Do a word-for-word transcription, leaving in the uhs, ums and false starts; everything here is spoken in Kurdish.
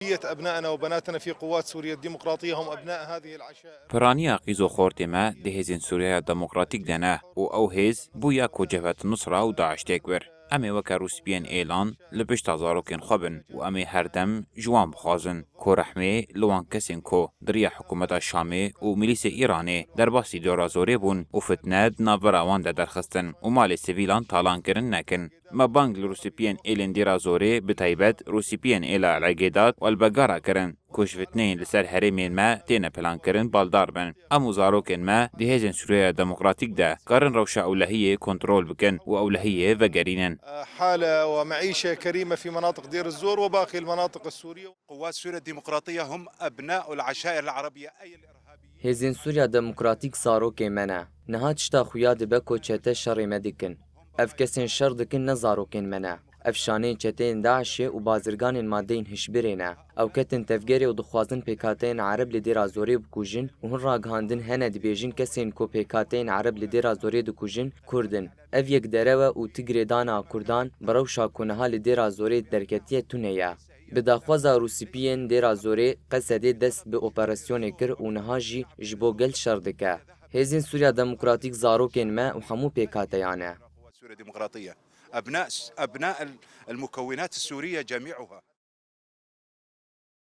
أبناءنا وبناتنا في قوات سوريا الديمقراطية هم أبناء هذه العشائر. Piraniya qîz û xortê me di Hêzên Sûriyeya Demokratîk de ne û ew hêz bûya ku Cebhet Nusra û DAIŞ têk bir. Em ê weke rûspiyên êlan li pişta zarokên xwe bin û em ê her dem ji wan bixwazin ku rehmê li wan kesên ku di riya hikûmeta Şamê û milîsê Îranê derbasî dora zorê bûn û fitne di navbera wan de derxistin û malê sivîlan talan kirin nekin. Me bang li rûspiyên êlên dêra zorê, bi taybet rûspiyên êla El Egêdat û El Begara kirin ku ji fitneyên li ser herêmên me têne plankirin baldar bin. Em û zarokên me di Hêzên Sûriyeya Demokratîk de karin rewşa ewlehiyê kontrol bikin û ewlehiyê vegerînin. حالة ومعيشة كريمة في مناطق دير الزور وباقي المناطق السورية. قوات سوريا الديمقراطية هم أبناء العشائر العربية أي الإرهابيين. Hêzên Sûriya Demokratîk zarokên me ne. Niha tişta xuya dibe ku çete şerê me dikin. Ev kesên şer dikin ne zarokên me ne. Ev şaneyên çeteyên DAIŞê û bazirganên madeyên hişbirê ne. Ew ketin tevgerê û dixwazin pêkhateyên Ereb li Dêra Zorê bikujin û hin ragihandin hene dibêjin kesên ku pêkhateyên Ereb li Dêra Zorê dikujin, Kurd in. Ev yek derew e û ti girêdana Kurdan bi rewşa ku niha li Dêra Zorê derketiye tune ye. Bi daxwaza Rûspiyên Dêra Zorê, Qesedê dest bi operasyonê kir û niha jî ji bo gel şer dike. Hêzên Sûriya Demokratîk zarokên me û hemû pêkhateyan e. قوات سوريا الديمقراطية أبناء أبناء المكونات السورية جميعها.